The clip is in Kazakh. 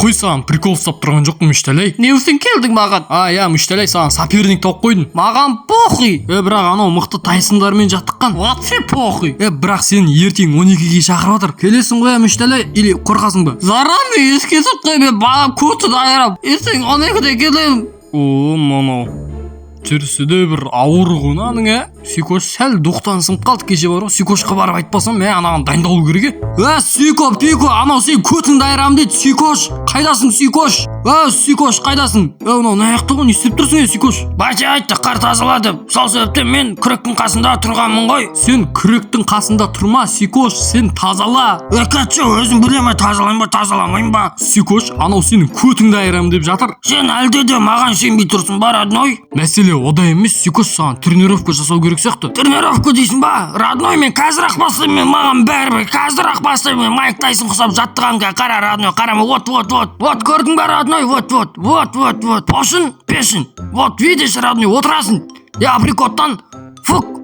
Қой, саған прикол ұстап тұрған жоқпын, Мүштәлей. Не үшін келдің маған? А, иә, Мүштәлей, саған соперник тауып қойдым. Маған похуй. Е, бірақ анау мықты Тайсондармен жаттыққан. Вообще похуй. Е, бірақ сені ертең 12-ге шақырып жатыр. Келесің ғой, Мүштәлей, или қорқасың ба? Заранее ескертіп қой, мен балам көтін айырам. Ертең 12-де келемін. О, мынау жүрісі де бір ауыр ғой мынаның. Ә, Сүйкош сәл духтан сынып қалды кеше бар ғой. Сүйкошқа барып айтпасам, мә, анаған дайындалу керек. Е, Сүйко, Пико, анау сен көтіңді айырамын дейді. Сүйкош, қайдасың, Сүйкош? Е, Сүйкош, қайдасың? Е, мынау мына жақта ғой, не істеп тұрсың, е, Сүйкош? Батя айтты қар тазала деп. Сол себептен мен күректің қасында тұрғанмын ғой. Сен күректің қасында тұрма, Сүйкош, сен тазала. Е, кетші, өзім білемін, тазалаймын ба, тазаламаймын ба. Сүйкош, анау сенің көтіңді айырамын деп жатыр. Сен әлде де маған сенбей тұрсың ба, родной? Мәселе ода емес, Сүйкош, саған тренировка жасау керек сияқты. Тренировка дейсің ба, родной? Мен қазір ақ бастаймын, мен, маған бәрібір, қазір ақ бастаймын. Мен Майк Тайсон құсап жаттығамын. Қара, родной, қара, вот, вот, вот, вот, көрдің ба, родной? Вот, вот, вот, вот, вот, пошын пешін, вот видишь, родной, отырасың е, априкоттан фук.